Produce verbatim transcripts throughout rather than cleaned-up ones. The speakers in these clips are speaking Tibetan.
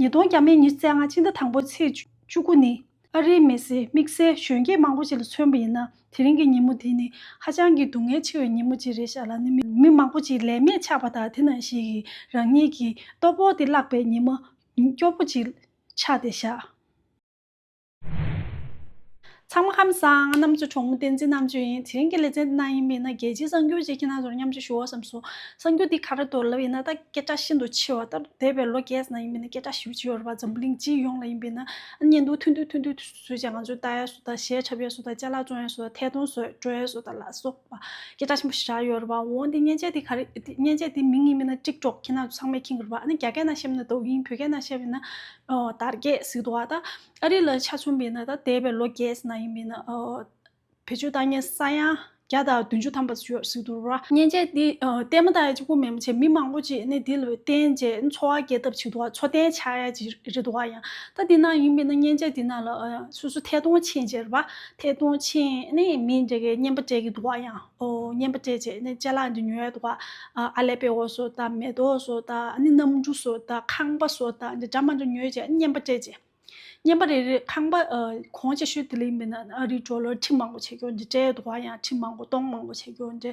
ཉིས་སྟོང་བརྒྱ་མེད་ཉི་ཤུ་རྩ་ལྔ་ཕྱི་ཟླ་དང་པོའི་ཚེས་བཅུ་དགུ་ནི་ཨ་རིའི་མི་སེར་དམིགས་བསལ་གཞོན་སྐྱེས་མང་པོ་ཅིག་ལ་མཚོན་པ་ཡིན་ན། དེ་རིང་གི་ཉིན་མོ་འདི་ནི་ཧ་ཅང་གི་སྡུག་བསྔལ་ཆེ་བའི་ཉིན་མོ་ཅིག་རེད་ཤག་ལ། ནི་མི་མི་མང་པོ་ཅིག་ལས་མེད་ཆགས་པ་དང་། དེ་ནང་བཞིན་གྱི་རང་ཉིད་ཀྱི་ལྟོ་ཕོགས་དེ་བརླག་པའི་ཉིན་མོ་སྐྱོ་པོ་ཅིག་ཆགས་བསྡད་ཤག། ཚང་མ་ཁམས་བཟང་། ང་རྣམ་ཚོའི་གྲོགས་མོ་བསྟན་འཛིན་རྣམ་དཔྱོད་ཡིན། དེ་རིང་གི་ལེ་ཚན་ནང་ཡིན་པས་ན། རྒྱལ་སྤྱིའི་གསར་འགྱུར་ཅིག་ཁྱེད་རང་ཚོར་མཉམ་སྤྱོད་ཞུ་བ་བསམ་སོང་། གསར་འགྱུར་འདི་ག་རེ་འདུག་ལབ་ཡིན་ན། ད་སྐད་གྲགས་ཤིན་ཏུ་ཆེ་བ། ད་འདས་པའི་ལོ་བརྒྱད་ནང་ཡིན་པས་ན་སྐད་གྲགས་ཞེ་པོ་ཅིག་ཡོད་རེད་པ། འཛམ་བུ་གླིང་སྤྱི་ཡོངས་ལ་ཡིན་པས་ན། བརྙན་ཐུང་ཐུང་ཐུང་ཐུང་ཐུང་བཟོས་བྱས་ང་ཚོས་ལྟ་ཡ་བཟོ་དང་། གཞས་འཁྲབ་ཡ་བཟོ་དང་། ཅ་ལག་བཙོང་ཡ་བཟོ་དང་། ཐད་གཏོང་བཟོ་འགྲོ་ཡ་བཟོ་དང་ལ་སོགས་པ་སྐད་གྲགས་ཆེན་པོ་ཞེ་དྲག་ཡོད་རེད་པ། འོ་འདི་མཉེན་ཆས་འདི་ག་རེ། མཉེན་ཆས་འདི་མིང་ཡིན་པས་ན་ཊིག་ཊོག་ཁྱེད་རང་ཚོ་ཚང་མས་མཁྱེན་གྱི་རེད་པ། ཨ་ནི་རྒྱ་སྐད་ནང་བཤད་པ་ན་ཏོག་དབྱིན། བོད་སྐད་ནང་བཤད་པ་ཡིན་ན་ཨོ་དར་རྒྱས་ཟེར་གྱི་འདུག་པ། ད་ཨ་རི་ལ་ཆ་མཚོན་པ་ཡིན་ན། ད་འདས་པའི་ལོ་བརྒྱད་ནང་ཡིན་པས་ན་ཨོ་བེད་སྤྱོད་བཏང་མཁན་ས་ཡ་བརྒྱ་དང་བདུན་ཅུ་ཐམ་པ་ཡོད་ཟེར་གྱི་འདུག་པ། མཉེན་ཆས་འདི་ཨོ་ལྟད་མོ་ལྟ་ཡ་གཅིག་པོ་མིན་པ་བྱས། མི་མང་པོ་ཅིག་ནི་འདི་ལ་བརྟེན་བྱས་འཚོ་བ་སྐྱེལ་ཐབས་བྱེད་འདུག་པ། འཚོ་རྟེན་ཆགས་ཡ་ཅིག་རེད་འདུག་པ། ཡང་ད་འདི་ནང་ཡིན་པས་ན་མཉེན་ཆས་འདི་ནང་ལ་ཨ་སོ་སོ་ཐད་གཏོང་ཕྱིན་བྱས་རེད་པ། ཐད་གཏོང་ཕྱིན་ནི་མི་འདྲ་གི་རྔན་པ་སྤྲད་ཀྱི་འདུག་པ། ཡང་ཨོ་རྔན་པ་སྤྲད་བྱས་ནི་ཅ་ལག་འདི་ཉོ་ཡ་འདུག་པ། ཨ་ཨ་ལེ་པེ་ཧོ་བཟོ་དང་། མེ་ཏོག་བཟོ་དང་། ཨ་ནི་གནམ་གྲུ་བཟོ་དང་། ཁང་པ་བཟོ་དང་། འདི་འདྲ་མ་འདྲ་ཉོས་བྱས་རྔན་པ་སྤྲད་བྱས། རྔན་པ་རེ་རེ་ཁང་པ་ཨ་གོང་ཆེ་ཤོས་དེ་ལ་ཡིན་པས་ན་ཨ་རིའི་ཌོ་ལར་ཁྲི་མང་པོ་བྱེད་རྒྱུ་འདི་སྤྲད་འདུག་པ། ཡང་ཁྲི་མང་པོ་སྟོང་མང་པོ་བྱེད་རྒྱུ་འདི་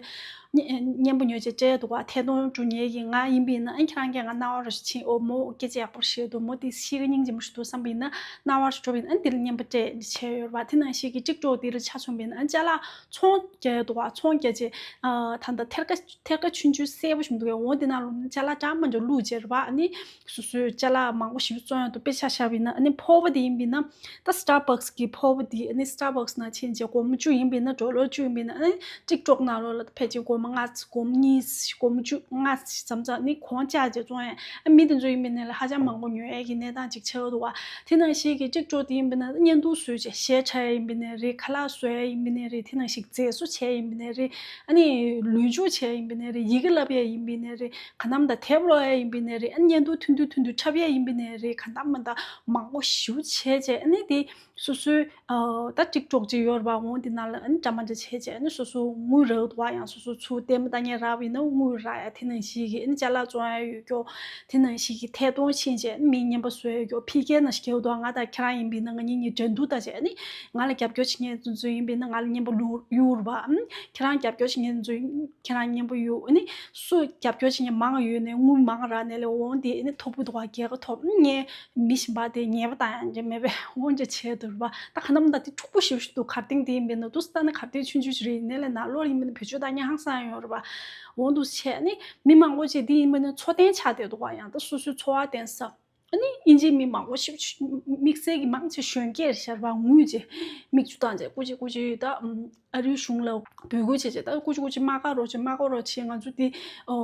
རྔན་པ་ཉོས་བྱས་སྤྲད་འདུག་པ། ཐད་གཏོང་འགྲོ་མཁན་གྱི་ང་ཡིན་པས་ན། ཨ་ཁྱེད་རང་གིས་ང་རྣ་བ་རོལ་ཕྱིན། ཨོ་མོ་སྐད་ཆ་ཡག་པོ་བཤད་འདུག་མོ་འདི་གཤིས་ཀ་སྙིང་རྗེ་མོ་ཞིག་འདུག་བསམ་པ་ཡིན་ན། རྣ་བ་རོལ་བྱས་ཡིན་ན་འདི་ལ་རྔན་པ་སྤྲད་བྱས་ཡོད་རེད་པ། དེ་ནང་བཞིན་གྱི་ཊིག་ཊོག་འདི་ལ་ཆ་མཚོན་པ་ཡིན་ན། ཨ་ཅ་ལག་ཚོང་རྒྱག་འདུག་པ། ཚོང་རྒྱག་བྱས་ཨ་ད་ལྟ་ཐེར་ཀ་ཐེར་ཀ་ཆུང་ཆུང་གསལ་པོ་ཞིག་མི་འདུག་གས། འོ་འདི་ནང་ལོགས་ནས་ཅ་ལག་འདྲ་མི་འདྲ་བླུགས་བྱས་རེད་པ། ཨ་ནི་སོ་སོའི་ཅ་ལག་མང་པོ་ཞིག་བཙོང་ཡ་འདུག་དཔེ་ཆ་བཞག་པ་ཡིན་ན། ཨ་ནི་ཕོར་པ་དེ་ཡིན་པ་ཡིན་ན། ད་སི་ཊར་བྷག་སི་གི་ཕོར་པ་དེ། ཨ་ནི་སི་ཊར་བྷག་སི་ནང་ཕྱིན་བྱས་སྒོར་མོ་བཅུ་ཡིན་པ་ཡིན་ན། ཌོ་ལར་བཅུ་ཡིན་པ་ཡིན་ན། ཨ་ནི་ཊིག་ཊོག་ནང་ལོགས་ལ་ཕལ་ཆེར་སྒོར་མོ་ལྔ། སྒོར་མོ་གཉིས། སྒོར་མོ་བཅུ་ལྔ་ཙམ་ཙམ་ཨ་ནི་གོང་བཅག་བྱས་བཙོང་ཡ། ཨ་མི་དེ་ཚོ་ཡིན་པ་ཡིན་ན་ལ་ཧ་ཅང་མང་པོ་ཉོ་ཡ་གི་གནས་སྟངས་ཅིག་ཆགས་འདུག་པ། དེ་ནང་བཞིན་གྱི་ཊིག་ཊོག་དེ་ཡིན་པ་ཡིན་ན། བརྙན་ཐུང་བཟོས་བྱས་གཞས་འཁྲབ་ཡ་ཡིན་པ་ཡིན་ན་རེད། ཁ་ལག་བཟོ་ཡ་ཡིན་པ་ཡིན་ན་རེད། དེ་ནང་བཞིན་མཛེས་བཟོ་བྱས་ཡིན་པ་ཡིན་ན་རེད། ཨ་ནི་ལུས་སྦྱོང་བྱས་ཡིན་པ་ཡིན་ན་རེད། ཡི་གེ་བསླབ་ཡ་ཡིན་པ་ཡིན་ན་རེད། གང་ལྟར་མ་ད་དེབ་ཀློག་ཡ་ཡིན་པ་ཡིན་ན་རེད། ཨ་ནི་བརྙན་ཐུང་ཐུང་ཐུང་ཐུང་ཐུང་འཁྲབ་ཡ་ཡིན་པ་ཡིན་ན་རེད། གང་ལྟར་མ་ད་མང་པོ་ཞེ་པོ་བྱས་བྱས། ཨ་ནི་དེ་སོ་སོའི་ཨ་ད་ཊིག་ཊོག་ཅིག་ཡོད་རེད་པ། འོ་འདི་ནང་ལ་ཨ་ནི་འདྲ་མ་འདྲ་བྱས་བྱས། ཨ་ནི་སོ་སོ་དངུལ་རག་འདུག་པ། ཡང་སོ་སོ་ཚུར་ལྟད་མོ་ལྟ་མཁན་རག་པ་ཡིན་ན་དངུལ་རག་ཡ། དེ་ནང་བཞིན་གྱི་ཨ་ནི་ཅ་ལག་བཙོང་ཡ་ཡོད་རྒྱུ། དེ་ནང་བཞིན་གྱི་ཐད་གཏོང་ཕྱིན་བྱས་ཨ་ནི་མིའི་རྔན་པ་བཟོ་ཡ་ཡོད་རྒྱུ། ཕ་གིར་ནང་བཞིན་རྒྱག་འདུག་ང་དང་ཁྱེད་རང་ཡིན་པ་ཡིན་ན་ང་གཉིས་གཉིས་འགྲན་བསྡུར་ལྟ་བྱས། ཨ་ནི་ང་ལ་རྒྱབ་སྐྱོར་བྱེད་མཁན་དེ་ཚོ་ཡིན་པ་ཡིན་ན་ང་ལ་རྔན་པ་བླུགས་གཡུག་རེད་པ། ཨ་ནི་ཁྱེད་རང་རྒྱབ་སྐྱོར་བྱེད་མཁན་དེ་ཚོ་ཁྱེད་རང་རྔན་པ་གཡུག་ཨ་ནི་སུ་རྒྱབ་སྐྱོར་བྱེད་མཁན་མང་ཡོད་ནས་དངུལ་མང་རག་ནས་ལས། འོ་འདི་ཨ་ནི་ཐོབ་གི་འདུག་པ། རྒྱལ་ཁ་ཐོབ། ཨ་ནི་ངས་མི་གཞན་པ་དེ་ཉེས་པ་བཏང་ཡ་འདྲ་མེད་པས། འོ་འདྲ་བྱས་འདུག་རེད་པ། ད་གང་ལྟར་མ་ད་དེ་འཁྲུག་པོ་ཞེ་པོ་ཞིག་འདུག་གར་སྟེགས་དེ་ཡིན་པ་ཡིན་ན། འདུག་སེ་ལྟ་ན་གར་སྟེགས་ཆུང་ཆུང་ཞིག་རེད། ཡིན་ནའི་ལས་ནང་ལོགས་ཡིན་པ་ཡིན་ན་བེད་སྤྱོད་བཏང་མཁན་ཧང་སང་ཡོད་རེད་པ། འོ་འདུག་སེ་བྱས། ཨ་ནི་མི་མང་པོ་ཅིག་འདི་ཡིན་པ་ཡིན་ན་འཚོ་རྟེན་ཆགས་བསྡད་འདུག་པ། ཡང་ད་སོ་སོའི་འཚོ་བ་བརྟེན་ས། ཨ་ནི་དབྱིན་ཇིའི་མི་མང་པོ་ཞིག་དམིགས་བསལ་གྱི་མང་ཆེ་གཞོན་སྐྱེས་རེད་ཤག་རེད་པ། ངུས་བྱས་མིག་ཆུ་བཏང་བྱས། སྐུ་མཁྱེན་སྐུ་མཁྱེན། ད་ཨ་རིའི་གཞུང་ལ་འབོད་སྐུལ་བྱས་བྱས། ད་སྐུ་མཁྱེན་སྐུ་མཁྱེན་མ་དགའ་རོགས་བྱེད། མ་དགའ་རོགས་བྱེད། ང་ཚོ་འདི་ཨོ་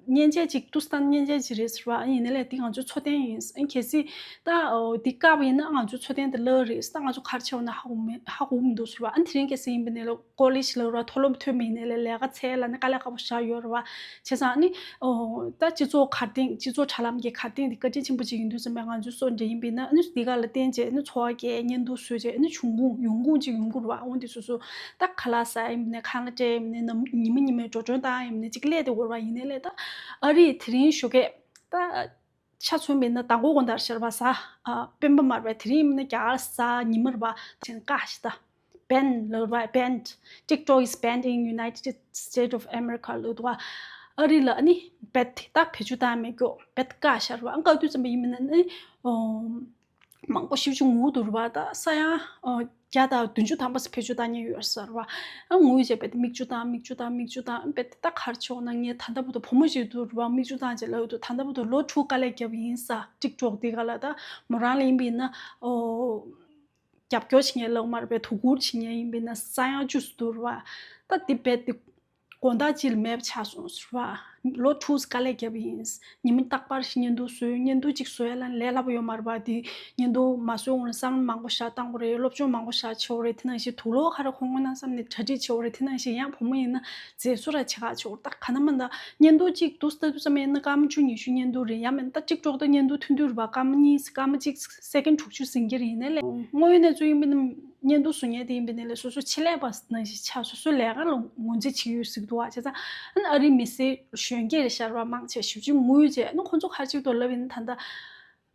མཉེན་ཆས་ཅིག་འདུག་སེ་བཏང་མཉེན་ཆས་ཅིག་རེད་ཟེར་བ། ཡིན་ནའི་ལས་འདི་ང་ཚོའི་འཚོ་རྟེན་ཡིན། ཨ་ནི་གལ་སྲིད་ད་ཨོ་འདི་བཀག་པ་ཡིན་ན་ང་ཚོའི་འཚོ་རྟེན་དེ་བརླག་རེད། ད་ང་ཚོ་ག་རེ་བྱེད་དགོས་ན་ཧ་གོ་མེད། ཧ་གོ་མི་འདུག་ཟེར་བ། ཨ་ནི་དེ་རིང་གལ་སྲིད་ཡིན་པ་ཡིན་ནའི་ལས་ཀོ་ལེཇ་ལབ་ར་མཐོ་སློབ་ཐོན་པ་ཡིན་ནའི་ལས་ལས་ཀ་འཚོལ་ལབ་ནས་དཀའ་ལས་ཁག་པོ་ཞེ་དྲག་ཡོད་རེད་པ། བྱས་ཙང་ཨ་ནི་ཨོ་ད་སྤྱི་ཚོགས་གར་སྟེགས། སྤྱི་ཚོགས་དྲ་ལམ་གྱི་གར་སྟེགས་འདི་བཀའ་དྲིན་ཆེན་པོ་ཅིག་ཡིན་དུས་ཙམ་པ་ང་ཚོའི་སོ་འདྲ་ཡིན་པ་ཡིན་ན། ཨ་ནི་འདི་ག་ལ་བརྟེན་བྱས་ཨ་ནི་འཚོ་བ་སྐྱེལ། བརྙན་ཐུང་བཟོས་བྱས་ཨ་ནི་འབྱུང་ཁུངས་ཡོང་ཁུངས་ཅིག་ཡོང་གི་རེད་པ། འོ་འདི་སོ་སོ་ད་ཁ་ལག་ཟ་ཡིན་པ་ཡིན་ནའི། ཁང་གླ་སྤྲད་ཡིན་པ་ཡིན་ནའི། ནམ་ཉི་མ་ཉི་མའི་འགྲོ་གྲོན་བཏང་ཡིན་པ་ཡིན་ནའི། ཅིག་སླེབས་བསྡད་ཡོད་རེད་པ། ཡིན་ནའི་ལས་ད་ཨ་རིས་དེ་རིང་ཞོགས་ཀས་ད་ཆ་མཚོན་པ་ཡིན་ན་མདང་དགོང་དགོང་དག་ཤར་བ་གཟའ་ཨ་སྤེན་པ་མ་རེད་པ། དེ་རིང་ཡིན་ན་རྒྱ་གར་གཟའ་ཉི་མ་རེད་པ། དེ་རིང་བཀག་ཤག་ད། བྷེན་ལབ་པ། བྷེན། TikTok is banned in United States of America ལབ་འདུག་པ། ཨ་རི་ལ་ཨ་ནི་བེད་ད་བེད་སྤྱོད་བཏང་མེད་རྒྱུ། བེད་བཀག་ཤག་རེད་པ། ཨ་བཀག་དུས་ཙམ་པ་ཡིན་པ་ཡིན་ན་ཨ་ནི་ཨོ་མང་པོ་ཞེ་པོ་ཅིག་ངུ་འདུག་རེད་པ། ད་ས་ཡ་ཨོ་བརྒྱ་དང་བདུན་ཅུ་ཐམ་པ་ཙམ་བེད་སྤྱོད་བཏང་མཁན་ཡོད་ས་རེད་པ། ཨ་ངུས་བྱས་བེད་དེ་མིག་ཆུ་བཏང་། མིག་ཆུ་བཏང་། མིག་ཆུ་བཏང་། བེད་དེ་ད་ག་རེ་བྱེད་དགོས་ན། ངས་ད་ལྟ་བར་དུ། བུ་མོ་ཞིག་འདུག་རེད་པ། མིག་ཆུ་བཏང་བྱས་ལབ་འདུག་ད་ལྟ་བར་དུ་ལོ་དྲུག་དཀའ་ལས་བརྒྱབ་ཡིན་ས། TikTok འདི་ག་ལ། ད་མོ་རང་ལ་ཡིན་པ་ཡིན་ན་ཨོ་རྒྱབ་སྐྱོར་བྱེད་མཁན་ལབ་མ་རེད་པས། དོ་ཁུར་བྱེད་མཁན་ཡིན་པས་ན་ས་ཡ་བཅུ་ཙམ་འདུག་རེད་པ། ད་འདི་རྦད་དེ་དགོང་དག་གཅིག་ལ་མེད་པ་ཆགས་སོང་ཟེར་བ། ལོ་དྲུག་དཀའ་ལས་བརྒྱབ་པ་ཡིན། ཉི་མ་རྟག་པར་ཞིག་བརྙན་ཐུང་བཟོས། བརྙན་ཐུང་གཅིག་བཟོ་ཡ་ལ་ལས་སླ་པོ་ཡོད་མ་རེད་པ། འདི་བརྙན་ཐུང་མ་བཟོས་གོང་ལ་བསམ་བློ་མང་པོ་ཞིག་བཏང་དགོས་རེད། སློབ་སྦྱོང་མང་པོ་ཞིག་བྱེད་དགོས་རེད། དེ་ནང་བཞིན་དུག་ལོག་ག་རེ་གོན་དགོས་ན་བསམ་ནས་གྲ་སྒྲིག་བྱེད་དགོས་རེད། དེ་ནང་བཞིན་ཡང་བུ་མོ་ཡིན་ན་མཛེས་བཟོ་ར་བྱེད་ག་ཆོག་ད་ག་ན་མ་ད་བརྙན་ཐུང་གཅིག་འདུག་སེ་ལྟ་དུས་ཙམ་པ་ཡིན་ན་སྐར་མ་བཅུ་ཉི་ཤུ་བརྙན་ཐུང་རེད། ཡང་མིན་ད་TikTok ད་བརྙན་ཐུང་ཐུང་ཐུང་རེད་པ། སྐར་མ་གཉིས། སྐར་མ་གཅིག་སེ་ཀེན་དྲུག་ཅུ་ཟིན་གྱི་རེད། ཡིན་ནའི་ལས་དངོས་ཡོད་གནས་ཚུལ་ཡིན་པ་ཡིན་ན་བརྙན་ཐུང་བཟོ་མཁན་དེ་ཡིན་པ་ཡིན་ནའི་ལས་སོ་སོ་ཆེད་ལས་པ་ནང་བཞིན་ཆགས། སོ་སོའི་ལས་ཀ་ལ་ངོས་འཛིན་བྱེད་ཀྱི་ཡོད་ཟེར་གྱི་འདུག་པ། བྱས་ཙང་ཨ་ནི་ཨ་རིའི་མི་སེར་གཞོན་སྐྱེས་རེད་ཤག་རེད་པ། མང་ཆེ་ཞེ་པོ་ཅིག་ངུས་བྱས། ཨ་ནི་ཁོང་ཚོ་ག་རེ་བྱེད་ཀྱི་འདུག་ལབ་ཡིན་ན། ད་ལྟ་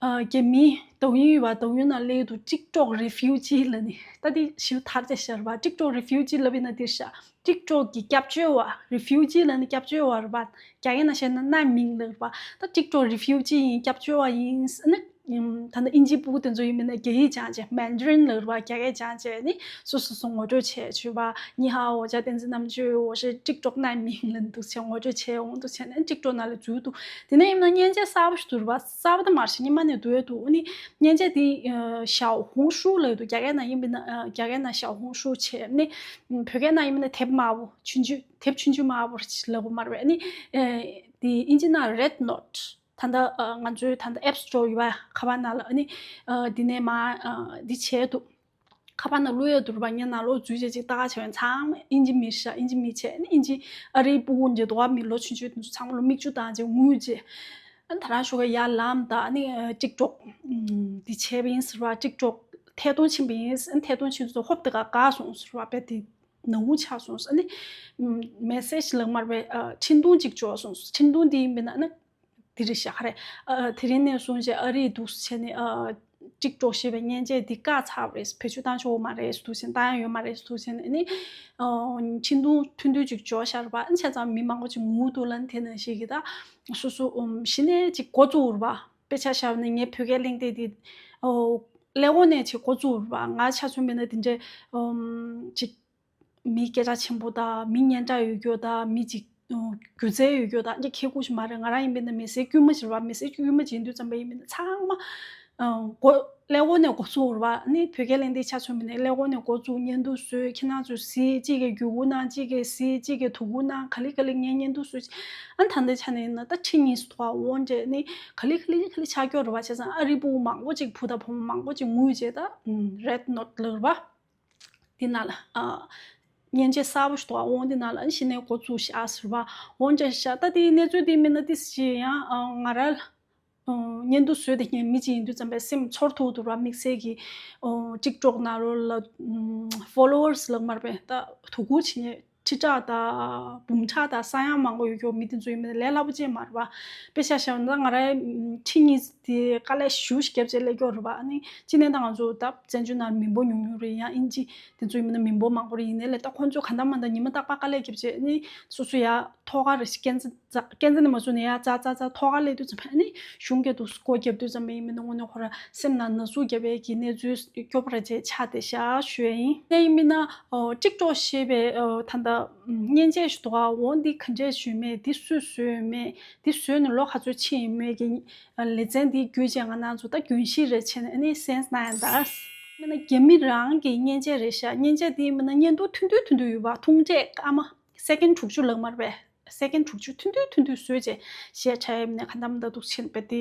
ཨ་རྒྱ་མི་ཏོག་དབྱིན་ཡོད་པ། ཏོག་དབྱིན་ནང་སླེབས་དུས་ཊིག་ཊོག་རི་ཕིའུ་ཇི་ལབ་ནི། ད་འདི་ཞིབ་ཐག་བཅད་ཤར་བ། ཊིག་ཊོག་རི་ཕིའུ་ཇི་ལབ་ཡིན་ན་འདིར་ཤ། ཊིག་ཊོག་གི་སྐྱབས་བཅོལ་བ། རི་ཕིའུ་ཇི་ལབ་ནི་སྐྱབས་བཅོལ་བ་རེད་པ། རྒྱ་སྐད་ནང་བཤད་ན་ནན་མིན་ལབ་རེད་པ། ད་ཊིག་ཊོག་རི་ཕིའུ་ཇི་ཡིན། སྐྱབས་བཅོལ་བ་ཡིན་ཟེར་ནི། ད་ལྟ་དབྱིན་ཇི་ཕྲུ་གུ་དེ་ཚོ་ཡིན་མིན་ན་རྒྱ་ཡིག་སྦྱང་བྱས། མན་ཌ་རིན་ལབ་རེད་པ། རྒྱ་སྐད་སྦྱང་བྱས་ནི་སོ་སོ་སོ་ངོ་སྤྲོད་བྱས་བྱས་པ། 你好，我叫点子那么就我是ཊིག་ཊོག难民ལབ་འདུག་བྱས། ངོ་སྤྲོད་བྱས་འོང་འདུག་བྱས་ནས་ཊིག་ཊོག་ནང་ལ་འཛུལ་འདུག་དེ་ནས་ཡིན་ན་མཉེན་ཆས་གསར་པ་ཞིག་འདུག་རེད་པ། གསར་པ་ད་མར་ཞིག་སྔོན་མ་ནས་འདུག་ཡོད་འདུག་ཨ་ནི་མཉེན་ཆས་དེ་ཞའོ་ཧུང་ཧྲུའུ་ལབ་འདུག་རྒྱ་སྐད་ནང་ཡིན་པ་ན། རྒྱ་སྐད་ནང་ཞའོ་ཧུང་ཧྲུའུ་བྱས་ནི། བོད་སྐད་ནང་ཡིན་པ་ན་དེབ་དམར་པོ། ཆུང་ཆུང་། དེབ་ཆུང་ཆུང་དམར་པོ་ལབ་དགོས་མ་རེད་པས། ཨ་ནི་དེ་དབྱིན་ཇི་ནང་རེད་ནོཊ། ད་ལྟ་ང་ཚོའི་ད་ལྟ་ཨེབ་སི་ཊོར་ཡོད་པ། ཁ་པར་ནང་ལ། ཨ་ནི་འདི་ནས་མར་འདི་བྱས་འདུག་ཁ་པར་ནང་བླུགས་ཡོད་འདུག་རེད་པ། ངས་ནང་ལོགས་འཛུལ་བྱས་ཅིག་ལྟ་ག་བྱས་པ་ཡིན། ཚང་མ་དབྱིན་ཇི་མི་ཤ། དབྱིན་ཇི་མི་བྱས། ཨ་ནི་དབྱིན་ཇི་ཨ་རིའི་ཕྲུ་གུ་འདྲ་འདུག་ག་མི་ལོ་ཆུང་ཆུང་དེ་ཚོ་ཚང་མ་ལོ་མིག་ཆུ་བཏང་བྱས་ངུས་བྱས། ཨ་ནི་ད་རང་ཞོགས་ཀས་ཡར་ལངས་དང་། ཨ་ནི་ཊིག་ཊོག་འདི་བྱས་པ་ཡིན་ཟེར་བ། ཊིག་ཊོག་ཐད་གཏོང་ཕྱིན་པ་ཡིན། ཨ་ནི་ཐད་གཏོང་ཕྱིན་དུས་ཧོབ་དེ་ག་འགག་སོང་ཟེར་བ། དཔེ་དེ་ནག་ཆགས་སོང་། ཨ་ནི་མེ་སེ་ཇི་ལབ་མ་རེད་པས། འཕྲིན་ཐུང་ཅིག་འབྱོར་སོང་། འཕྲིན་ཐུང་འདི་ཡིན་པ་ན་ཨ་ནི་འདི་རེད་ཤག་ག་རེད། ཨ་དེ་རིང་ནས་བཟུང་བྱས་ཨ་རིའི་འདུག་བྱས་ནས་ཨ་ཊིག་ཊོག་ཞེས་པའི་མཉེན་ཆས་འདི་བཀག་ཚར་བ་རེད། བེད་སྤྱོད་བཏང་ཆོག་མ་རེད་འདུག་བྱས། བཏང་ཡ་ཡོད་མ་རེད་འདུག་བྱས་ནས། ཨ་ནི་འཕྲིན་ཐུང་ཐུང་ཐུང་ཅིག་འབྱོར་ཤག་རེད་པ། ཨ་ནི་བྱས་ཙང་མི་མང་པོ་ཅིག་ངུ་འདུག་ལབ་ནི། དེ་ནང་བཞིན་གྱི་ད་སོ་སོ་གཞི་ནས་ཅིག་འགོ་བཙུགས་རེད་པ། དཔེ་ཆ་བཞག་ན་ངས་བོད་སྐད་གླེང་སྟེགས་འདི་ཨོ་ཀླད་ཀོར་ནས་ཅིག་འགོ་བཙུགས་རེད་པ། ང་ཆ་མཚོན་པ་ཡིན་ན་དེ་འདྲའི་ཨམ་ཅིག་མི་སྐད་གྲགས་ཆེན་པོ་དང་། མི་སྙན་གྲགས་ཡོད་རྒྱུ་དང་། མི་ཅིག་ཨོ་སྒྱུ་རྩལ་ཡོད་རྒྱུ་དང་ཅིག་མཁས་དགུ་ཞིག་མ་རེད། ང་རང་ཡིན་པ་ཡིན་ན་མི་སེར་དཀྱུས་མ་ཞིག་རེད་པ། མི་སེར་དཀྱུས་མ་ཅིག་ཡིན་དུས་ཙམ་པ་ཡིན་པ་ཡིན་ན་ཚང་མ་ཨ་འགོ་ཀླད་ཀོར་ནས་འགོ་བཙུགས་རེད་པ། ཨ་ནི་བོད་སྐད་གླེང་སྟེགས་ཆ་མཚོན་པ་ཡིན་ན་ཀླད་ཀོར་ནས་འགོ་བཙུགས། བརྙན་ཐུང་བཟོས། ཁྱེད་རང་ཚོས་གཟིགས། གཅིག་གིས་བརྒྱུད་སྐུར་གནང་། གཅིག་གིས་གཟིགས། གཅིག་གིས་དོ་ཁུར་གནང་། ག་ལེ་ག་ལེ་ངས་བརྙན་ཐུང་བཟོས། ཨ་ནི་ད་ལྟའི་ཆ་ནས་ཡིན་ན་ད་ཁྲི་གཉིས་སུ་ཐོག་འོང་འདྲ། ཨ་ནི་ག་ལེ་ག་ལེ་ག་ལེ་ཆགས་ཀྱོག་རེད་པ། བྱས་ཙང་ཨ་རིའི་ཕྲུ་གུ་མང་པོ་ཅིག་བུ་དང་བུ་མོ་མང་པོ་ཅིག་ངུས་བྱས། ད་རེད་ནོཊ་ལབ་རེད་པ། འདི་ནང་ལ་ཨ་མཉེན་ཆས་གསར་པ་ཞིག་འདུག་ག་འོང་འདི་ནང་ལ་ཨ་ནི་གཞི་ནས་འགོ་བཙུགས་ཤག་ཟེར་བ། འོང་འདྲ་ཤག་ད་དེའི་གནས་ཚུལ་དེ་མིན་ན་ཏོག་ཙམ་ཅིག་ཡང་ཨ་ང་རང་ཨ་བརྙན་ཐུང་བཟོས་དེ་ཉན་མི་ཅིག་ཡིན་དུས་ཙམ་པའི་སེམས་ཚོར་ཐུབ་འདུག་ར། དམིགས་བསལ་གྱི་ཨ་ཊིག་ཊོག་ནང་ལོགས་ལ་ཨམ་ཕོ་ལོ་ཝར་སི་ལབ་མ་རེད་པས། ད་དོ་ཁུར་བྱེད་མཁན་ཁྲི་ཕྲག་དང་འབུམ་ཕྲག་དང་ས་ཡ་མང་པོ་ཡོད་རྒྱུ་མི་དེ་ཚོ་ཡིན་པ་ལས་སླ་པོ་ཅིག་མ་རེད་པ། དཔེ་ཆ་བཞག་ན་ང་རའི་ཨམ་ཁྲི་གཉིས་དེ་དཀའ་ལས་ཞེ་པོ་ཞིག་བརྒྱབ་བྱས་སླེབས་ཀྱོག་རེད་པ། ཨ་ནི་སྤྱིར་ནས་ད་ང་ཚོ་ད་བཙན་བྱོལ་ནང་མི་འབོར་ཉུང་ཉུང་རེད། ཡང་དབྱིན་ཇི་དེ་ཚོ་ཡིན་པ་ན་མི་འབོར་མང་པོ་རེད། ཡིན་ནའི་ལས་ད་ཁོང་ཚོ་གང་ལྟར་མ་ལྟར་ཉི་མ་རྟག་པར་དཀའ་ལས་བརྒྱབ་བྱས་ཨ་ནི་སོ་སོ་ཡར་ཐོག་ཁ་རེ་ཞིག་ཀན་ཚ་ཀན་ཚ་ནས་མ་བཟུང་ནས་ཡར་ཙག་ཙག་ཙག་ཐོག་ཁ་སླེབས་དུས་ཙམ་པ་ཨ་ནི་གཞུང་གིས་འདུག་སེ་སྒོ་བརྒྱབ་དུས་ཙམ་པ་ཡིན་པ་ན་དངོས་གནས་ཁོ་རང་སེམས་ནང་ན་ཟུག་བརྒྱབ་པའི་གི་གནས་ཚུལ་སྐྱོ་པོ་ར་ཅིག་ཆགས་བསྡད་ཤག་ཞུ་ཡ་ཡིན། དེ་ཡིན་པ་ན་ཨོ་ཊིག་ཊོག་ཞེས་པའི་ཨོ་ད་ལྟ་མཉེན་ཆས་ཞིག་འདུག་ག་འོ་འདི་ག་འདྲས་བཟོས་མེད། འདི་སུས་བཟོས་མེད། འདི་བཟོས་ནས་ལོ་ག་ཚོད་ཕྱིན་ཡོད་མེད་ཀྱི་ལེ་ཚན་འདི་བརྒྱུད་བྱས་ང་རང་ཚོ་ད་རྒྱུན་ཤེས་རེ་བྱས་ནས་ཨ་ནི་གསན་གནང་ཡ་ད། མིན་ན་རྒྱ་མི་རང་གི་མཉེན་ཆས་རེད་ཤག་མཉེན་ཆས་འདི་མིན་ན་བརྙན་ཐུང་ཐུང་ཐུང་ཐུང་ཐུང་ཡོད་པ། ཐུང་གྲས་སྐར་མ་སེ་ཀེན་དྲུག་ཅུ་ལབ་མ་རེད་པས། སེ་ཀེན་དྲུག་ཅུ་ཐུང་ཐུང་ཐུང་ཐུང་བཟོས་བྱས་གཞས་འཁྲབ་ཡ་མིན་ན་གང་ལྟར་མ་ལྟར་འདུག་སེ་བྱས་པ་དེ་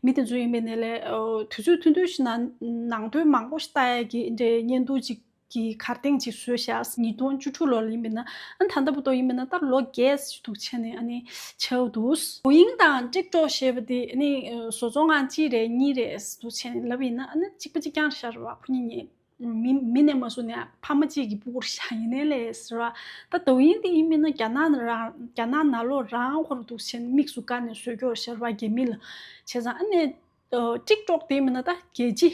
མི་དེ་ཚོ་ཡིན་པ་ཡིན་ནའི་ལས་ཨོ་དུས་ཚོད་ཐུང་ཐུང་ཞིག་ནང་ནང་དོན་མང་པོ་ཞིག་ལྟ་ཡ་གི་འདྲའི་བརྙན་ཐུང་ཅིག་གི་གར་སྟེགས་ཅིག་བཟོས་ཤག་ཉིས་སྟོང་བཅུ་དྲུག་ལོ་ལ་ཡིན་པ་ཡིན་ན། ཨ་ནི་ད་ལྟ་བར་དུ་ཡིན་པ་ཡིན་ན་ད་ལོ་བརྒྱད་ཅིག་འདུག་བྱས་ནས་ཨ་ནི་ཆགས་འདུག་ཌོ་ཡིང་དང་ཊིག་ཊོག་ཞེས་པ་དེ་ཨ་ནི་བཟོ་ཚོང་ཁང་གཅིག་རེད་གཉིས་རེད་འདུག་བྱས་ནས་ལབ་ཡིན་ན་ཨ་ནི་གཅིག་པ་གཅིག་རྐྱང་རེད་ཤག་རེད་པ། ཁོ་གཉིས་གཉིས་མི་མི་ནས་མ་བཟུང་ནས་ཕ་མ་གཅིག་གི་སྤུ་གུ་རེད་ཤག་ཡིན་ནའི་ལས་ཟེར་བ། ད་ཌོ་ཡིང་དེ་ཡིན་པ་ཡིན་ན་རྒྱ་ནག་རང་རྒྱ་ནག་ནང་ལོགས་རང་ཁོ་རང་འདུག་བྱས་ནས་དམིགས་སུ་བཀར་ནས་བཟོས་ཀྱོག་རེད་ཤག་རེད་པ། རྒྱ་མི་ལ་བྱས་ཙང་ཨ་ནི། ཊིག་ཊོག་དེ་མིན་ན་ད་རྒྱལ་སྤྱི་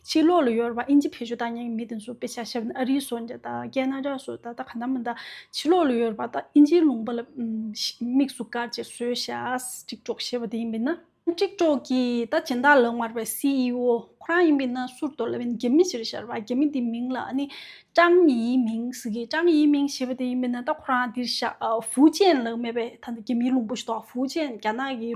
ཕྱི་ལོགས་ལ་ཡོད་རེད་པ། དབྱིན་ཇི་བེད་སྤྱོད་བཏང་མཁན་གྱི་མི་དེ་ཚོ་དཔེ་ཆ་བཞག་ན་ཨ་རི་བཟོ་འདྲ་དང་ཁེ་ན་ཌ་བཟོ་ད་ད་ག་འདྲ་མིན་ད་ཕྱི་ལོགས་ལ་ཡོད་རེད་པ། ད་དབྱིན་ཇིའི་ལུང་པ་ལ་ཨམ་དམིགས་སུ་བཀར་བྱས་བཟོས་ཤག་ཊིག་ཊོག་ཞེས་པ་དེ་ཡིན་པ་ཡིན་ན། ཊིག་ཊོག་གི་ད་སྦྱིན་བདག་ལབ་མ་རེད་པ། སི་ཨི་ཨོ་ཁོ་རང་ཡིན་པ་ཡིན་ན་སུ་རེད་འདུག་ལབ་ཡིན་ན་རྒྱ་མི་ཞིག་རེད་ཤག་རེད་པ། རྒྱ་མི་དེ་མིང་ལ་ཨ་ནི་ཀྲང་ཡི་མིང་ཟེར་གི། ཀྲང་ཡི་མིང་ཞེས་པ་དེ་ཡིན་པ་ཡིན་ན་ད་ཁོ་རང་དེ་རེད་ཤག་ཨ་ཧྥུ་ཅན་ལབ་མེད་པས། ད་ལྟ་རྒྱ་མིའི་ལུང་པ་ཞིག་འདུག་ཧྥུ་ཅན། རྒྱ་ནག་གི་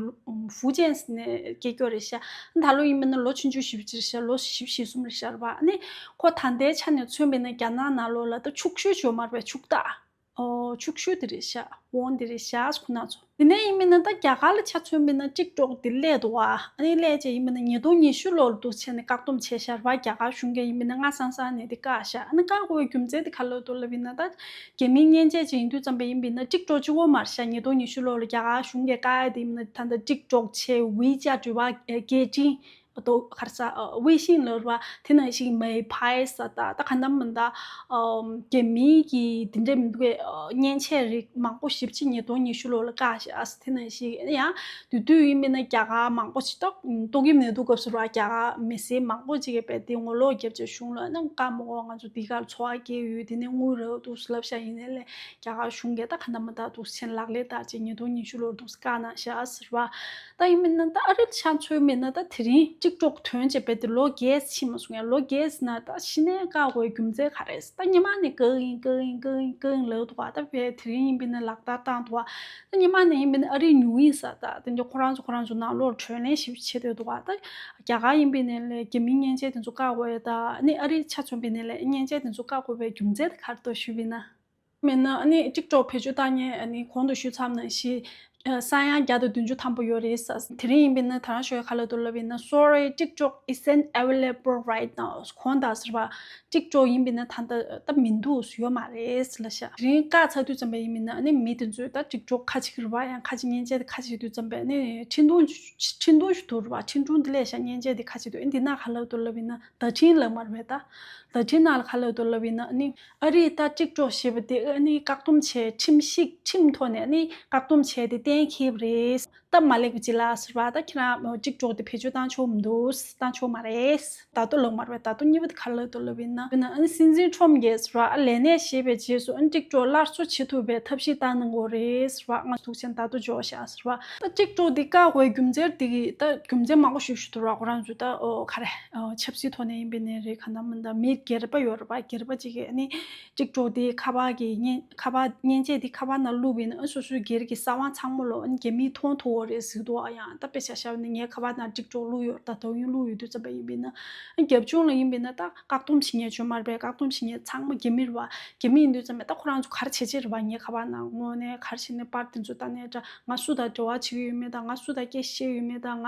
ཧྥུ་ཅན་ནས་སྐྱེས་ཀྱོག་རེད་ཤག་ད་ལོ་ཡིན་པ་ན་ལོ་ཆུང་ཆུང་ཞེ་པོ་ཅིག་རེད་ཤག་ལོ་བཞི་བཅུ་ཞེ་གསུམ་རེད་ཤག་རེད་པ། ཨ་ནི་ཁོ་ད་ལྟའི་ཆ་ནས་མཚོན་པ་ཡིན་ན་རྒྱ་ནག་ནང་ལོགས་ལ་ད་ཕྱུག་ཤོས་ཅིག་ཡོད་མ་རེད་པས། ཕྱུག་བདག་ཨོ་ཕྱུག་ཤོས་དེ་རེད་ཤག་དབང་དེ་རེད་ཤག་ཁོ་ན་ཚོ། དེ་ནས་ཡིན་པ་ན་ད་རྒྱ་གར་ལ་ཆ་མཚོན་པ་ཡིན་ན་ཊིག་ཊོག་དེ་སླེབས་འདུག་པ། ཨ་ནི་སླེབས་བྱས་ཡིན་པ་ན་ཉིས་སྟོང་ཉི་ཤུ་ལོར་འདུག་བྱས་ནས་བཀག་སྡོམ་བྱས་ཤག་རེད་པ། རྒྱ་གར་གཞུང་གིས་ཡིན་པ་ན་སྔ་སང་སང་ནས་དེ་བཀག་ཤག་ཨ་ནི་བཀག་དགོས་པའི་རྒྱུ་མཚན་དེ་ག་རེ་འདུག་ལབ་ཡིན་ན་ད་རྒྱ་མིའི་མཉེན་ཆས་ཅིག་ཡིན་དུས་ཙམ་པ་ཡིན་པ་ཡིན་ན་ཊིག་ཊོག་གཅིག་པོ་མ་རེད་ཤག་ཉིས་སྟོང་ཉི་ཤུ་ལོར་རྒྱ་གར་གཞུང་གིས་བཀག་ཡ་དེ་ཡིན་པ་ན་ད་ལྟ་ཊིག་ཊོག་བྱས། ཝི་ཅེ་ཊི་རེད་པ། སྐད་འཕྲིན་ ཏོ་ག་རེ་ཟ་ཝེ་ཤིན་ལབ་ར་བ། དེ་ནང་བཞིན་མེ་ཕའེ་ཟེར་ད་ད་ག་འདྲ་མི་འདྲ་རྒྱ་མིའི་གི་དེ་འདྲ་མི་འདུག་གས། མཉེན་ཆས་རིགས་མང་པོ་ཞེ་པོ་ཅིག་ཉིས་སྟོང་ཉི་ཤུ་ལོ་ལ་བཀག་བཞག་དེ་ནང་བཞིན་ཡང་དེ་དུས་ཡིན་པས་ན་རྒྱ་གར་མང་པོ་ཞིག་ཏོག་ཏོག་གི་མེད་འདུག་སྐབས་སུ་ར་རྒྱ་གར་མི་སེར་མང་པོ་ཅིག་གིས་དཔེ་དེ་ངོ་ལོག་བརྒྱབ་བྱས་གཞུང་ལ་ནང་བཀག་མ་དགོས། ང་ཚོ་འདི་གར་འཚོ་བ་སྐྱེལ་ཡུལ་དེ་ནས་དངུལ་རག་འདུག་ལབ་བཞག་ཡིན་ནའི་ལས་རྒྱ་གར་གཞུང་གིས་ད་ག་འདྲ་མི་འདྲ་འདུག་ཆེན་ལག་ལེན་བསྟར་བྱས་ཉིས་སྟོང་ཉི་ཤུ་ལོར་འདུག་བཀག་གནང་བཞག་ཟེར་བ། ད་ཡིན་མིན་ན་ད་ཨ་རི་ཆ་མཚོན་མིན་ན་ད་དེ་རིང་གཅིག་གྲོགས་ཐོན་བྱས་པའི་དེ་ལོ་རྒས་ཕྱིན་མ་སོང་ཡ། ལོ་རྒས་ན་ད་གཞི་ནས་བཀག་དགོས་རྒྱུ་མཚན་ག་རེ་ད་སྔོན་མ་ནས་བཀག་ཡིན་བཀག་ཡིན་བཀག་ཡིན་བཀག་ཡིན་ལབ་འདུག་བ། ད་བས་དེ་རིང་ཡིན་པས་ན་ལག་བསྟར་བཏང་འདུག་བ། ད་སྔོན་མ་ནས་ཡིན་པས་ན་ཨ་རི་ཉུང་ཡིན་ས་ད་དེ་འདྲ་ཁོ་རང་ཚོ་ཁོ་རང་ཚོ་ནང་ལོགས་གྲོས་ལེན་ཞིབ་བྱེད་འདོད་འདུག་བ། ད་རྒྱ་གར་ཡིན་པས་ན་ལས་རྒྱ་མིའི་མཉེན་ཆས་དེ་ཚོ་བཀག་དགོས་ཡ། ད་ནི་ཨ་རི་ཆ་མཚོན་པས་ན་ལས་མཉེན་ཆས་དེ་ཚོ་བཀག་དགོས་པའི་རྒྱུ་མཚན་དེ་ག་རེ་འདུག་ཞུས་པས་ན། མེད་ན་ཨ་ནི་གཅིག་གྲོགས་བེད་སྤྱོད་བཏང་མཁན་ཨ་ནི་གོང་དུ་ཞུས་ཚར་ནང་བཞིན་ས་ཡ་བརྒྱ་དང་བདུན་ཅུ་ཐམ་པ་ཡོད་རེད་ས། དེ་རིང་ཡིན་པས་ན་ད་རང་ཞོལ་ག་ལ་འདུག་ལབ་ཡིན་ན། Sorry, གཅིག་གྲོགས isn't available right now. གོང་དང་ཟེར་བ་གཅིག་གྲོགས་ཡིན་པས་ན་ད་ལྟ་ད་མི་འདུག་ཡོད་མ་རེད་ལ་ཤག་དེ་རིང་བཀག་ཚར་དུས་ཙམ་པ་ཡིན་པས་ན་ཨ་ནི་མི་དེ་ཚོས་ད་གཅིག་གྲོགས་ཁ་ཕྱེ་གི་རེད་བ། ཡང་ཁ་ཕྱེ་མཉེན་ཆས་དེ་ཁ་ཕྱེ་དུས་ཙམ་པ་ཨ་ནི་འཕྲིན་ཐུང་འཕྲིན་ཐུང་ཞིག་འདུག་རེད་བ། འཕྲིན་ཐུང་དེ་ལས་ཤག་མཉེན་ཆས་དེ་ཁ་ཕྱེ་དུས་ཨ་འདི་ན་ག་ལ་འདུག་ལབ་ཡིན་ན་བརྡ་འཕྲིན་ལབ་མ་རེད་བས་ད། བརྡ་འཕྲིན་ནང་ལ་ག་ལབ་འདུག་ལབ་ཡིན་ན་ཨ་ནི་ཨ་རིས་ད་གཅིག་གྲོགས་ཞེས་པ་དེ་ཨ་ནི་བཀག་སྡོམ་བྱས་ཁྲིམས་ཤིག་ཁྲིམས་ཐོག་ནས་ཨ་ནི་བཀག་སྡོམ་བྱས་ཏེ་གཏན་འཁེལ་བ་རེད། སྟབས་མ་ལེགས་པ་ཅིག་ལ་ཟེར་བ། ད་ཁྱེད་རང་གཅིག་གྲོགས་དེ་བེད་སྤྱོད་བཏང་ཆོག་མི་འདུག་བཏང་ཆོག་མ་རེད། ད་དུང་ལབ་མ་རེད། ད་དུང་གཉིས་པ་དེ་ག་ལབ་འདུག་ལབ་ཡིན་ན་ཡིན་ན་ཨ་ནི་སྲིད་འཛིན་ཁྲོམ་གྱིས་ཟེར་བ་ཨ་ལས་གནས་བཞེས་པའི་རྗེས་སུ་ཨ་ནི་གཅིག་གྲོགས་སླར་གསོ་བྱེད་ཐུབ་པའི་ཐབས་ཤེས་བཏང་གནང་དགོས་རེད་ཟེར་བ། ང་ཐུག་ཆེན་ད་དུང་འཇོག་བཞག་ཟེར་བ། ད་གཅིག་གྲོགས་འདི་བཀག་དགོས་རྒྱུ་མཚན་འདི་གི་ད་རྒྱུ་མཚན་མང་པོ་ཞིག་ཞུ་ཐུབ་ར། ཁོ་རང་ཚོ་ད་ཨོ་ག་རེ་ཨོ་ཆབ་སྲིད་ཐོག་ནས་ཡིན་པའི་ནས་རེད། ག་འདྲ་མི་འདྲ་མི་སྒེར་པ་ཡོད་རེད་པ། སྒེར་པ་ཅིག་གིས་ཨ་ནི་གཅིག་གྲོགས་འདི་ཁ་པར་གི་མཉེན་ཁ་པར་མཉེན་ཆས་འདི་ཁ་པར་ནང་བླུགས་པ་ཡིན་ན་ཨ་སོ་སོའི་སྒེར་གྱི་གསང་བ་ཚང་མ་ལོ་ཨ་ནི་རྒྱ་མིས་མཐོང་ཐུབ་ཀྱི་རེད་ཟེར་འདུག་ཨ་ཡང་ད་དཔེ་ཆ་བཞག་ན་ངའི་ཁ་པར་ནང་གཅིག་གྲོགས་བླུགས་ཡོད་ད། དོ་དབྱིངས་བླུགས་ཡོད་དུས་ཙམ་པ་ཡིན་པས་ན་ཨ་རྒྱབ་ལྗོངས་ལ་ཡིན་པས་ན་ད་བཀག་སྡོམ་བྱེད་མཁན་བྱུང་མ་རེད་པས། བཀག་སྡོམ་བྱེད་མཁན་ཚང་མ་རྒྱ་མི་རེད་པ། རྒྱ་མི་ཡིན་དུས་ཙམ་པས་ད་ཁོ་རང་ཚོ་ག་རེ་བྱེད་ཀྱི་རེད་པ། ངའི་ཁ་པར་ནང་དངོས་གནས་ག་རེ་བྱས་ནས་པར་དེ་ཚོ་ལྟ་ནས་འདྲ། ང་སུ་དང་འབྲེལ་བ་བྱེད་ཀྱི་ཡོད་མེད་དང་། ང་སུ་དང་སྐད་ཆ་བཤད་ཡོད་མེད་དང་། ང་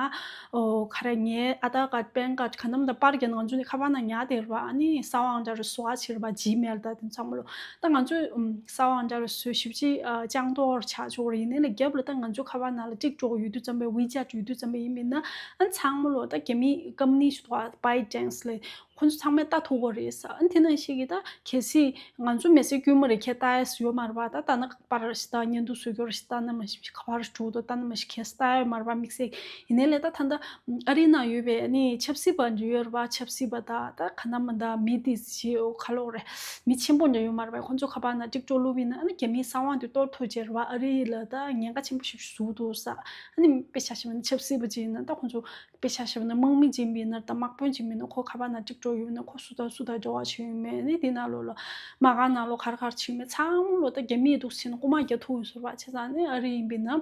ཨོ་ག་རེ་ངའི་ཨ་དར་ཀར་པན་ཀར་ག་འདྲ་མི་འདྲ་པར་རྒྱག་ན་ང་ཚོ་ནི་ཁ་པར་ནང་ཉར་བསྡད་རེད་པ། ཨ་ནི་གསང་བ་འདྲ་རེ་བཟོ་བ་བྱེད་རེད་པ། ཇི་མེལ་དང་དེ་ཚང་མ་ལོ། ད་ང་ཚོས་ཨུམ་གསང་བ་འདྲ་རེ་བཟོས་ཞིབ་ཅིག་ཨ་སྤྱང་ཏོག་ཆགས་ཆོག་རེད། ཡིན་ནའི་ལ་རྒྱབ་ལ་ད་ང་ཚོ་ཁ་པར་ནང་ལ་ཊིག་ཊོག་ཡོད་དུས་ཙམ་པས་ཝི་ཅེཊ་ཡོད་དུས་ཙམ་པས་ཡིན་མིན་ན་ཨ་ཚང་མ་ལོ་ད་རྒྱ་མིའི་ཀམ་ནི་ཞིག་འདུག་པ། བའི་ཌན་སི་ལབ། ཁོ་ཚོ་ཚང་མས་ལྟ་ཐུབ་ཀྱི་རེད་ས། ཨ་ནི་དེ་ནང་བཞིན་གྱི་ད་གལ་སྲིད་ང་ཚོ་མི་ཚེ་དཀྱུས་མ་རེད། ཁྱེད་ལྟ་ཡ་ཡོད་མ་རེད་པ། ད་ལྟ་ན་པར་ཞིག་ལྟ། བརྙན་ཐུང་བཟོ་རྒྱུ་རེད་ཞིག་ལྟ་ན་མ་གཞི་ག་པར་འགྲོ་འདུག་ལྟ་ན་མ་གཞི་ཁྱེད་ལྟ་ཡ་ཡོད་མ་རེད་པ། དམིགས་བསལ་ཡིན་ནའི་ལས་ད་ད་ལྟ་ཨ་རིའི་ནང་ཡོད་པའི་ཨ་ནི་ཆབ་སྲིད་པ་འདྲ་ཡོད་རེད་པ། ཆབ་སྲིད་པ་དང་ད་ག་འདྲ་མི་འདྲ་མི་དེ་ཞིག་ཨོ་ག་ལབ་དགོས་རེད། མི་ཆེན་པོ་འདྲ་ཡོད་མ་རེད་པ། ཁོ་ཚོ་ཁ་པར་ནང་ཊིག་ཊོག་བླུགས་པ་ཡིན་ན་ཨ་ནི་རྒྱ་མིའི་གསང་བ་འདི་གཏོར་ཐུབ་ཀྱི་རེད་པ། ཨ་རི་ལ་ད་ཉེན་ཁ་ཆེན་པོ་ཞིག་བཟོ་འདུག་ས། ཨ་ནི་དཔེ་ཆ་བཞག་ན་ཆབ་སྲིད་པ་ཅིག་ཡིན་ན་ད་ཁོ་ཚོ་དཔེ་ཆ་བཞག་ན་དམག་མི་ཅིག་ཡིན་པ་ཡིན་ན་ད་དམག་དཔོན་ཅིག་ཡིན་ན་ཁོ་ཁ་པར་ནང་ཊིག་ཊོག་ཡོད་ན་ཁོ་སུ་དང་སུ་དང་འབྲེལ་བ་བྱས་ཡོད་མེད། ཨ་ནི་དེ་ནང་ལོགས་ལ་མ་གང་ནང་ལོགས་ག་རེ་ག་རེ་བྱས་ཡོད་མེད་ཚང་མ་ལོ་ད་རྒྱ་མིས་འདུག་ཟེར་ན་རྐུ་མ་རྒྱག་ཐུབ་ཡོད་ཟེར་བ། བྱས་ཙང་ཨ་ནི་ཨ་རི་ཡིན་པ་ཡིན་ན།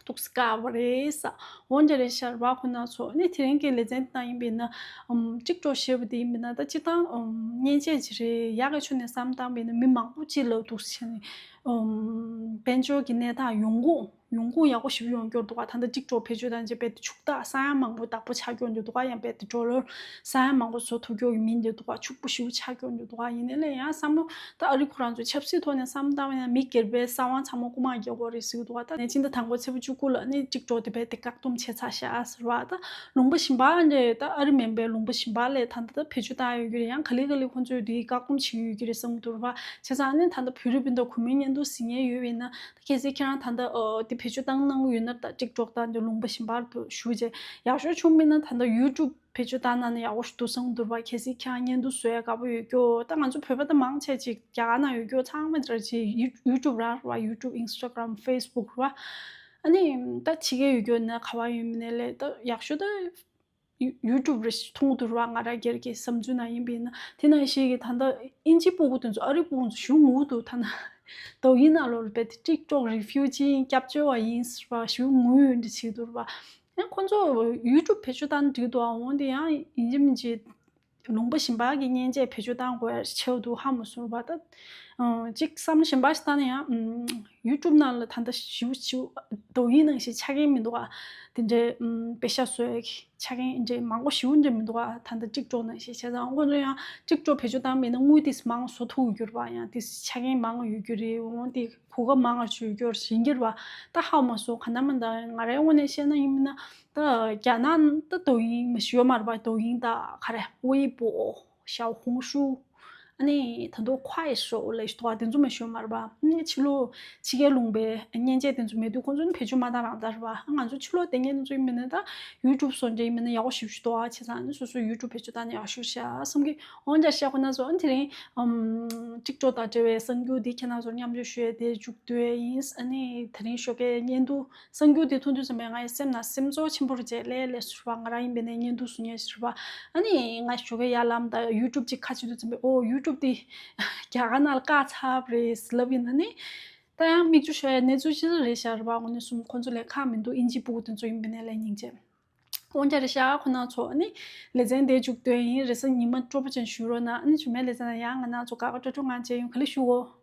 འདུག་སེ་བཀག་པ་རེད་ས། འོན་ཀྱང་རེད་ཤག་ར། ཁོ་ན་ཚོ་ནི་དེ་རིང་གི་ལེ་ཚན་དེ་ནང་ཡིན་པས་ན་ཨམ་གཅིག་གྲོགས་ཞེས་པ་དེ་ཡིན་པས་ན་ད་སྤྱིར་བཏང་ཨམ་མཉེན་ཆས་ཅིག་རེད། ཡག་གི་ཆོས་ནས་བསམ་བཏང་བས་ན་མི་མང་པོ་ཅིག་ལ་འདུག་སེ་བྱས་ནས་ཨམ་དཔལ་འབྱོར་གྱི་གནས་སྟངས་ཡོང་ཁུངས་ཡོང་ཁུངས་ཡག་པོ་ཞིག་ཡོང་རྒྱུ་འདུག་ག་ད་ལྟ་གཅིག་གྲོགས་བེད་སྤྱོད་བཏང་རྗེས་རྦད་དེ་ཕྱུག་བདག་ས་ཡ་མང་པོ་བདག་པོ་ཆགས་རྒྱུ་འདུག་ག་ཡང་རྦད་དེ་ཌོ་ལར་ས་ཡ་མང་པོ་བཟོ་ཐུབ་རྒྱུ་གི་མི་འདི་འདུག་ག་ཕྱུག་པོ་ཞིག་ཆགས་རྒྱུ་འདུག་ག་ཡིན་ནའི་ལས་ཡང་བསམ་བློ། ད་ཨ་རི་ཁོ་རང་ཚོ་ཆབ་སྲིད་ཐོག་ནས་བསམ་བཏང་བ་ཡིན་ན་མི་སྒེར་པའི་གསང་བ་ཚང་མ་རྐུ་མ་རྒྱག་དགོས་རེད་ཟེར་གྱི་འདུག་བ། ད་ནས་སྤྱི་ཟླ་དང་པོ་ཚེས་པ་བཅུ་དགུ་ལ་ནི་གཅིག་གྲོགས་དེ་རྦད་དེ་བཀག་སྡོམ་བྱས་ཚར་ཤག་ཟེར་བ། ད་ལུང་པ་གཞན་པ་འདྲ་ད་ཨ་རི་མིན་པའི་ལུང་པ་གཞན་པ་ལས་ད་ལྟ་ད་བེད་སྤྱོད་བཏང་ཡོད་ཀྱི་རེད། ཡང་ག་ལེ་ག་ལེ་ཁོ་ཚོས་དེའི་བཀག་སྡོམ་བྱེད་ཀྱི་ཡོད་ཀྱི་རེད་བསམ་གྱི་འདུག་བ། བྱས་ཙང་ནི་ད་ལྟ་བོད་རིགས་སྤུན་ཟླ་གུས་མོའི་བརྙན་ཐུང་གཟིགས་མཁན་ཡོད་པ་ཡིན་ན་ད་གལ་སྲིད་ཁྱེད་རང་ད་ལྟ་ཨོ་དེ་བེད་སྤྱོད་བཏང་གནང་གི་ཡོད་ན་ད་གཅིག་གྲོགས་དང་དེ་ལུང་པ་གཞན་པར་དུ་ཞུ་རྗེས་ཡག་ཤོས་བྱུང་མིན་ན་ད་ལྟ་ཡུ་ཊུབ་བེད་སྤྱོད་བཏང་ན་ནི་ཡག་པོ་ཞིག་འདུག་བསམ་གྱི་འདུག་བ། གལ་སྲིད་ཁྱེད་རང་བརྙན་ཐུང་བཟོ་ཡ་དགའ་པོ་ཡོད་རྒྱུ་ད་ང་ཚོ་བོད་པ་ད་མང་ཆེ་ཅིག་རྒྱ་གར་ནང་ཡོད་རྒྱུ་ཚང་མ་ཅིག་ཡུ་ཊུབ་རང་རེད་བ། ཡུ་ཊུབ་ཨིན་སི་ཊ་གྷ་རམ་ཕེ་སི་བུག་རེད་བ། ཨ་ནི་ད་ཕྱི་རྒྱལ་ཡོད་རྒྱུ་ན་ག་བ་ཡོད་མིན་ནའི་ལས་ད་ཡག་ཤོས་ད་ཡུ་ཡུ་ཊུབ་རེད་མཐོང་གི་འདུག་རེད་བ། ང་རང་སྒེར་གྱི་བསམ་ཚུལ་ནང་ཡིན་པས་ན་དེ་ནང་བཞིན་གྱི་ད་ལྟ་ཨིན་ཇི་ཕྲུ་གུ་དེ་ཚོ་ཨ་རི་ཕྲུ་གུ་ཚོ་ཞེ་པོ་ངུ་འདུག་ད་ན་དོ་ཡིན་ན་ལོ་རྦད་དེ་ཊིག་ཊོག་རི་ཕིའུ་ཇི་ཡིན་སྐྱབས་བཅོལ་བ་ཡིན་ཟེར་བ་ཞེ་པོ་ངུ་ཡོད་འདྲ་བྱེད་འདུག་རེད་བ། ཡང་ཁོ་ཚོ་ཡུ་ཊུབ་བེད་སྤྱོད་བཏང་འགྲིག་འདུག་ཨ། འོན་ཏེ་ཡང་ཡིན་གཅིག་མིན་གཅིག་ལུང་པ་གཞན་པ་གི་མཉེན་ཆས་བེད་སྤྱོད་བཏང་དགོས་ཡ་ཆེ་བ་འདུག་ཧ་མ་སོང་བ། ད་ ཨང་། གཅིག་བསམ་བློ་གཞན་པ་ཞིག་བཏང་ན་ཡང་། ཨམ། ཡུ་ཊུབ་ནང་ལ་ད་ལྟ་ཞིའུ་ཞིའུ་དོ་ཡིན་ནང་བཞིན་ཆ་རྐྱེན་མི་འདུག་ག་དེ་འདྲའི་ཨམ། པེ་ཤ་བཟོ་ཡ་གི་ཆ་རྐྱེན་འདྲའི་མང་པོ་ཞིའུ་འདྲ་མི་འདུག་ག་ད་ལྟ་ཊིག་ཊོག་ནང་བཞིན། བྱས་ཙང་ཁོང་ཚོ་ཡང་ཊིག་ཊོག་བེད་སྤྱོད་བཏང་མེད་ན་དངུལ་དེ་མང་བཟོ་ཐུབ་ཡོད་རེད་པ། ཡང་དེ་ཆ་རྐྱེན་མང་ཡོད་རྒྱུ་རེད། འོང་དེ་གོ་སྐབས་མང་བ་ཞིག་ཡོད་རྒྱུ་རེད། ཡིན་གྱི་རེད་པ། ད་ཧ་མ་སོང་། ག་ན་མ་ད་ང་རའི་ངོས་ནས་བཤད་ན་ཡིན་མིན་ན། ད་རྒྱ་ནག་ད་དོ་ཡིན་མི་ཞུ་ཡོད་མ་རེད་པ། དོ་ཡིན་ད་ག་རེ། ཝེ་པོ། ཞའོ་ཧུང་ཧྲུའུ། ཨ་ནི་ད་དུང་ཁ་ཡེ་ཤོ་ལབ་ཞིག་འདུག་ག་དེ་ཚོ་མ་ཞུ་ཡོད་མ་རེད་པ། ཨ་ནི་ཕྱི་ལོགས་ཕྱི་རྒྱལ་ལུང་པའི་མཉེན་ཆས་དེ་ཚོ་མེད་དུས་ཁོང་ཚོ་ནི་བེད་སྤྱོད་མ་བཏང་རང་བཏང་རེད་པ། ང་ཚོ་ཕྱི་ལོགས་བསྡད་མཁན་དེ་ཚོ་ཡིན་མིན་ན་ད་ཡུ་ཊུབ་བཟོ་འདྲ་ཡིན་མིན་ན་ཡག་པོ་ཞེ་པོ་ཞིག་འདུག་ག་བྱས་ཙང་ཨ་ནི་སོ་སོའི་ཡུ་ཊུབ་བེད་སྤྱོད་བཏང་ན་ཡག་ཤོས་ཤག་བསམ་གི། འོན་ཀྱང་བཤད་དགོས་ན་སོ། ཨ་ནི་དེ་རིང་ཨམ། ཊིག་ཊོག་དང་འབྲེལ་བའི་གསར་འགྱུར་འདི་ཁྱེད་རང་ཚོར་མཉམ་སྤྱོད་ཞུ་ཡས་དེ་མཇུག་བསྡུ་ཡས་ཡིན། ཨ་ནི་དེ་རིང་ཞོགས་ཀའི་བརྙན་ཐུང་། གསར་འགྱུར་དེ་མཐོང་དུས་ཙམ་པས་ང་ཡི་སེམས་ནང་སེམས་ཚོར་ཆེན་པོ་རེད། བྱས་ལས་ལས་སུ་རེད་པ། ང་རང་ཡིན་པས་ན་བརྙན་ཐུང་བཟོ་མཁན་ཞིག་རེད་པ། ཨ་ནི་ང་ཞོགས་ཀའི་ཡར་ལངས་དང་ཡུ་ཊུབ་ཅིག་ཁ་ཕྱེ་དུས་ཙམ་པས། ཨོ་ཡུ་ཊུབ་དེ་རྒྱ་གར་ནང་ལ་བཀག་ཚར་བ་རེད་ལབ་ཡིན་ན་ནི། ད་ཡང་མིག་ཆུ་ཤོར་ཡ་གནས་ཚུལ་ཅིག་རེད་ཤག་རེད་པ། དངོས་གནས་གསུམ་ཁོང་ཚོ་ལས་ཁག་མི་འདུག་ཨིན་ཇི་ཕྲུ་གུ་དེ་ཚོ་ཡིན་པས་ན་ལས་སྙིང་རྗེ། འོན་ཀྱང་རེད་ཤག་ཁོ་ན་ཚོ་ནི་ལེ་ཚན་དེ་མཇུག་སྡོད་ཡིན། རེས་གཟའ་ཉི་མ་སྤྲོ་པོ་ཅན་བཞུགས་རོགས་གནང་། ཨ་ནི་ཇུ་མའི་ལེ་ཚན་ལ་ཡང་ང་རང་ཚོ་དགའ་དགའ་སྤྲོ་སྤྲོ་ངང་མཇལ་ཡོང་། ག་ལེར་བཞུགས་འོ།